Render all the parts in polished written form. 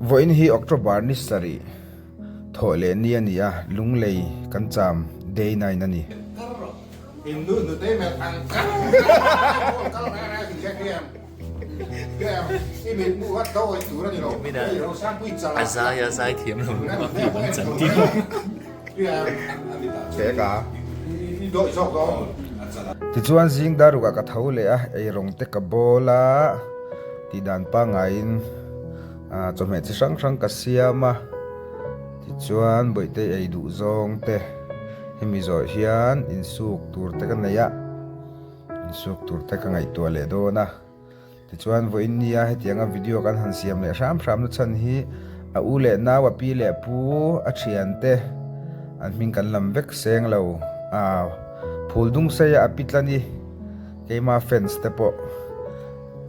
Vawiin hi October ni sarih thawh leh ni a ni a, Lunglei kan cham day nine a ni. Tichuan zing darukah ka tho leh a, eirawng te ka bawl a, tihdan pangaiin chawhmeh chi hrang hrang ka siam a, tichuan bawihte ei duh zawng te hemi zawh hian insuk tur te ka nei a, insuk tur te ka ngaihtuah leh dawn a. Tichuan vawiin nia hetianga video kan han siam leh hram hram na chhan hi a u leh nau a pi leh pu a thian te an hming kan lam vek seng lo a phul dung sei a pi tlani keima fans te pawh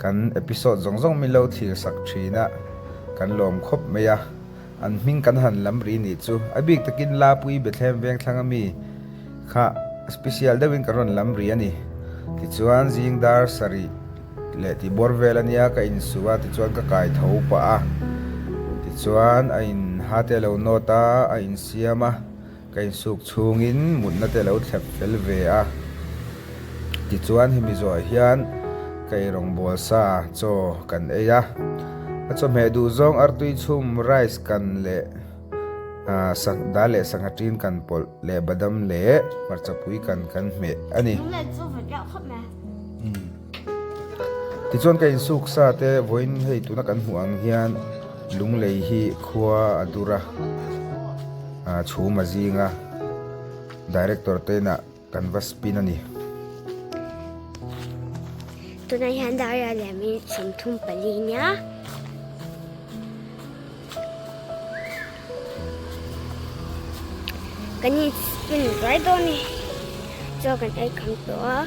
kan episode zawng zawng min lo thlir sak thin a kan lawm khawp mai a an hming kan han lam ri nih chu a bik takin Lapui Bethlehem Vengthlang ami kha special deuhin kan rawn lam ri a ni. Tichuan zing dar sarih leh tih bawr vel a nia ka insu a tichuan ka kai tho pah a tichuan a in ha te lo nawt a a insiam a ka insuk chhungin mutna te lo thlep fel ve a tichuan hemi zawh hian ka eirawngbawl sa chaw kan ei a a chawhmeh duh zawng artui chhum rice kan leh. Sak dal leh sangha tin kan pawlh leh badam leh hmarcha pui kan kan hmeh a ni. Tichuan ka insuk sa te vawiin hei tuna kan hmuh ang hian lunglei hi khua a dur a, chhum a zing a, director te inah Kan va spin a ni. Tunah hian Daria leh minute 34 nia. Kan in spin vai dawn ni. Chaw kan ei kham tawh a.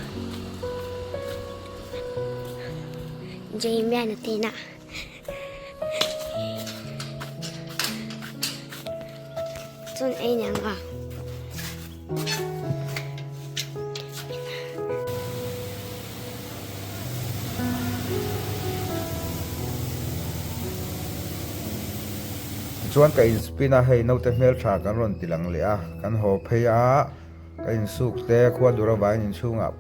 Jamie-a na te inah. Chuan ei niang a. Tichuan ka inspin a, hei naute hmeltha kan rawn ti lang leh a, kan haw phei a, ka insuk te khua dur avangin inchhungah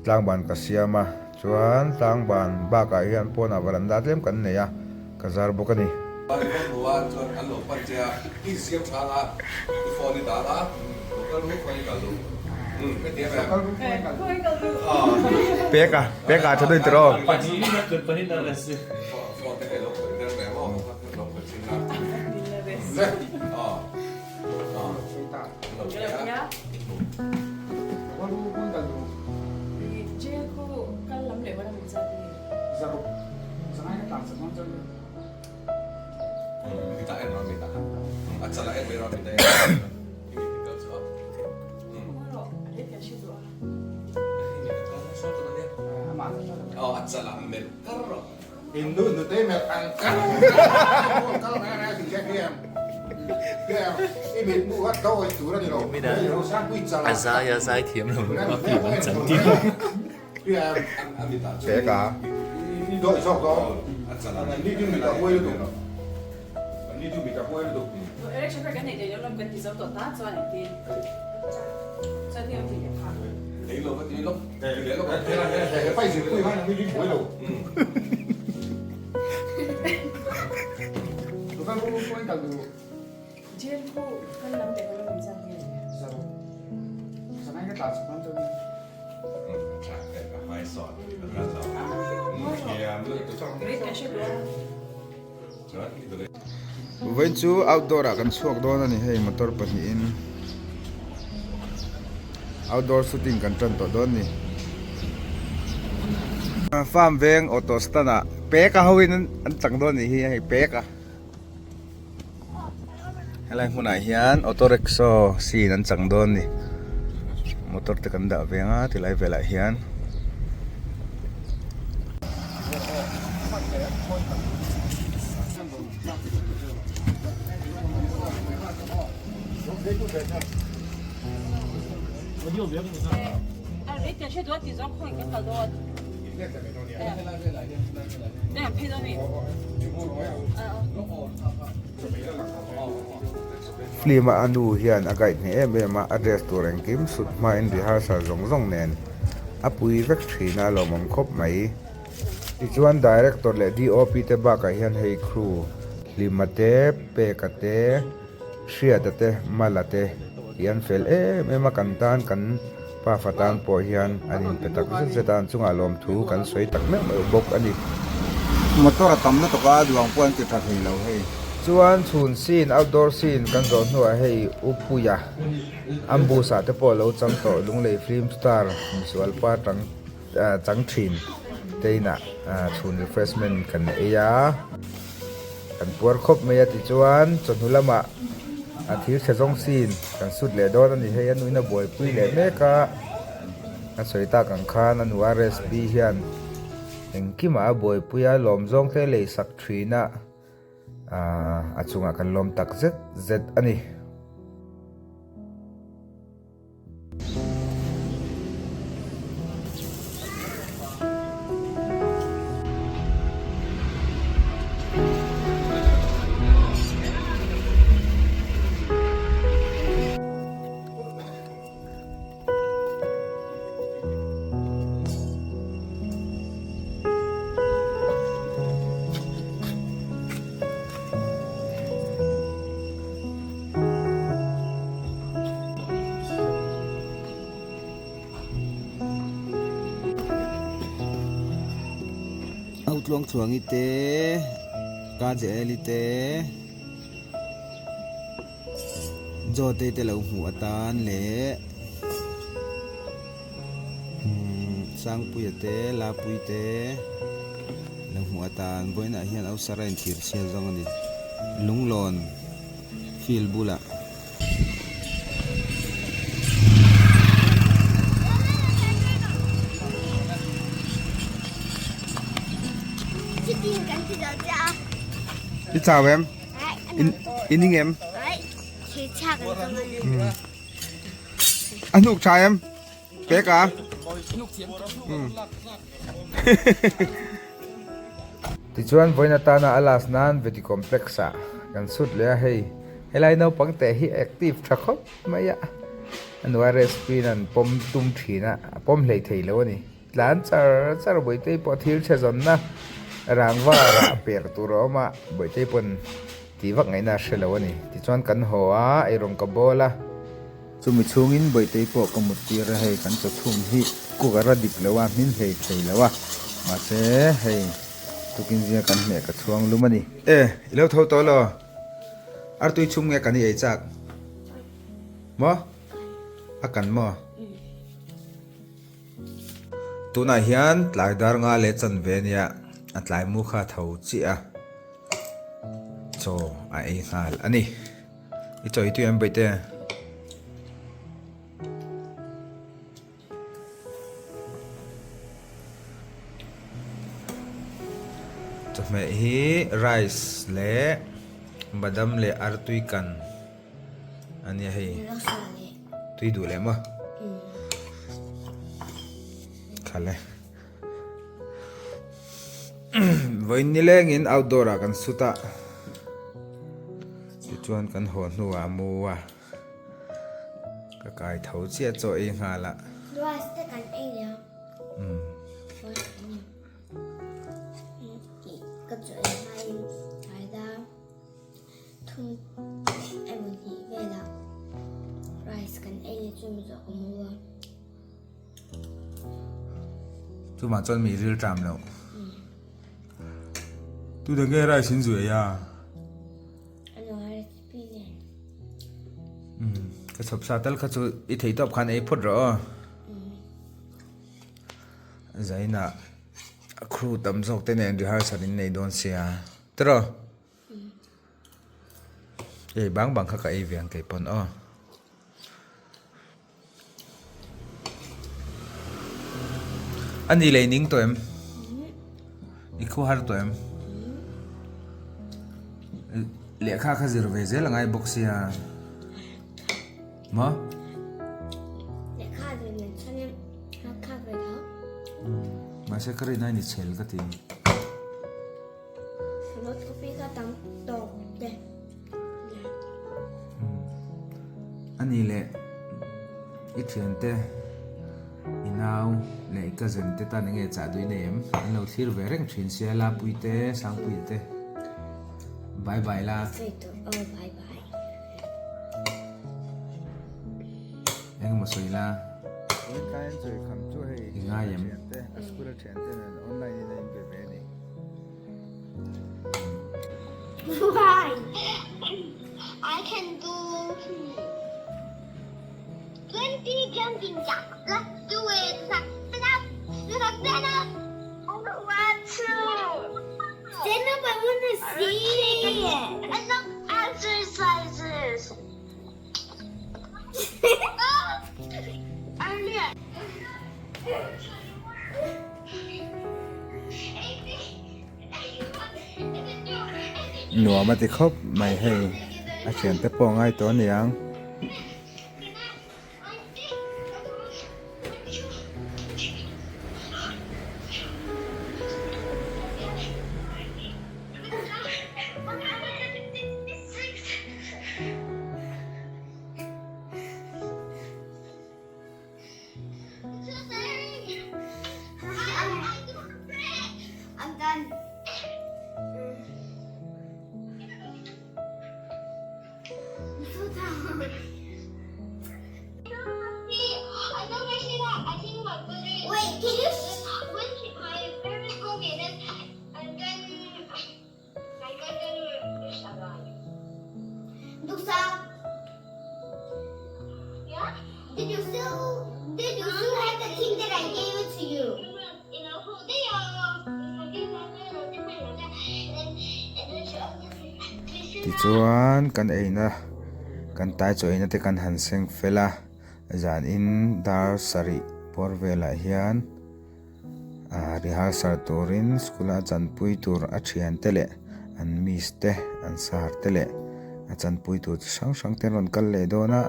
tlangban ka siam a. Chuan tlangban bakah hian pawnah varanda tlem kan nei a, ka zar bawk a ni. I phone hmu a, chuan an lo pan che a, i insiam chhang a, i phone i dan a, lo kal ru phone i kal lu. Hetiang em? Peka, peka tha deuh tiraw? Phone te hei lo khawih der ve maw? Lo khawih chin a. Le. A zai a zai thiam lo a film an chan tir. Vawiin chu outdoor ah kan chhuak dawn a ni hei motor pahnihin outdoor shooting kan tan tawh dawn a ni. Farm veng auto stand ah pek a ho in an chang dawn a nih hi hei pek a helai hmunah hian auto rickshaw scene an chang dawn a ni motor te kan dah veng a tilai velah hian. Film-a a nu hian a guide hneh em em a, a dress tur engkim sut hmain rehearsal zawng zawng nen a pui vek thin a, a lawmawm khawp mai. Tichuan director leh DOP te bakah hian hei crew Hlima te, Peka te, Hriata te, Mala te hi an fel em em a, kan tan kan pafa tan pawh hian an inpe tak zet zet a, an chungah lawmthu kan sawi tak meuh meuh bawk a ni. Motor a tam lutuk a, duang pawh an ti tha thei lo hei. Chuan chhun scene, outdoor scene kan zawh hnuah hei U Puia, Ambush ah te pawh lo chang tawh Lunglei film star misualpa tang chang thin te inah chhun refreshment kan ei a. Kan puar khawp mai a tichuan chawhnu lamah a thir chhe zawng sin kan sut leh dawn a ni hei a nuin a buaipui leh mek a a sawi tak ang khan a nu RSP hian engkimah a buaipui a lawm zawng te lei sak thin a ahh a chungah kan lawm tak zet zet a ni. Autluang Chhuangi te, Kajaeli te, Jotei te lo hmuh atan leh Sangpuia te, Lapui te lo hmuh atan vawiinah hian Ausara inthir chhiat zawng a ni. Lunglawn. Field bulah. I chau em? I ning em? A hnuk tha em? Pek a? Tichuan vawiin atana a last nan Veti Complex ah kan sut leh a, hei helai naupang teh hi active tha khawp mai a, a nu RSP in an pawm tum thin a, a pawm hlei thei lo a ni. Tlan char char Bawihtei pawh thil chhe zawnna rangva rah per tur a awm a, Bawihtei pawn tih vak ngaihna a hre lo a ni. Tichuan kan haw a, eirawng ka bawl a. Chumi chhungin Bawihtei pawh ka mut tir a, hei kan chawchhum hi cooker a dik lo a, hmin hlei thei lo a, mahse hei tukin zinga kan hmeh ka chhuang lum a ni. E, i lo tho tawh lo, artui chhum nge kan i ei chak? Maw? A kan maw? Tunah hian tlai dar nga leh chanve ania, a tlai mu kha a tho chiah a, chaw a ei nghal a ni. I chawi tui em Bawihtê? Chawhmeh hi rice leh badam leh artui kan a nia hei. Tui duh leh maw? Kha le. Vawiin nilengin outdoor ah kan sut a tichuan kan haw hnuah a mu a ka kai tho chiah chaw ei nghal a. Rice te kan ei leh a. Ka chaw ei hmain tlai thum emaw hnih velah rice kan ei leh chu mi zawh ka mu a. Chumah chuan mi ril ṭam loh. Tu dang nge rice in zuih ei a? Ka chhawp sa tal kha chu i thei tawp khan ei phawt rawh aw. Zaina a crew tam zawk te nen rehearsal in nei dawn sia. Tiraw? Ei bang bang kha ka ei ve ang kei pawn aw. A ni lei ning tawh em? I khu har tawh em? Lehkha kha zir ve zel a ngai bawk sia. Maw? Lehkha zir nen chuanin a kha ve tho. Mahse ka rin ain i chhel ka ti. Note copy kha tam tawk te. A nih leh i thiante, i nau leh i cousin te tan enge chah duh i nei em? An lo thlir ve reng thin sia Lapuii te, Sangpuii te. Bye bye la. Sawi tawh aw bye bye. Engemaw sawi la. I ngai em? Why? I can do 20 jumping jacks. Let's do it. Stand up. Stand up. I don't want to. Stand up. I want to see. Enough exercises. Nuam a ti khawp mai hei a thiante pawh a ngai tawh a niang. Tichuan kan eina kan tai chaw eina te kan han seng fel a zanin dar sarih bawr velah hian. Ahh rehearsal turin school a chanpui tur a thiante leh an miss te an sir te leh a chanpui tur chi hrang hrang te an rawn kal leh dawn a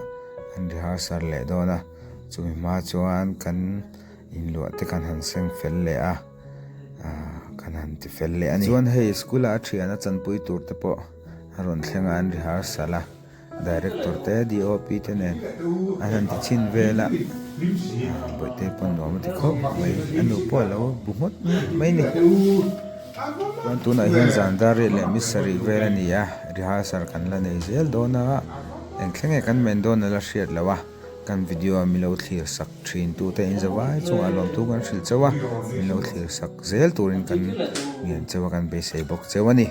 an rehearsal leh dawn a chumi hma chuan kan inluah te kan han seng fel leh a ahh kan han ti fel leh a ni chuan hei school a a thian a chanpui tur te pawh a rawn thleng a an rehearsal a. Director te DOP te nen an han ti chhin vel a, Bawihte pawn nuam a ti khawp mai, a nu pawh a lo bu nghawt nghawt mai a ni. Chuan tunah hian zan dar riat leh mi sarih vel a ni a, rehearsal kan la nei zel dawn a, eng thleng nge kan men dawn a la hriat loh a, kan video a min lo thlir sak thin tute in zavai chungah lawmthu kan hrilh chauh a, min lo thlir sak zel turin kan ngen chauh a, kan beisei bawk chauh a ni.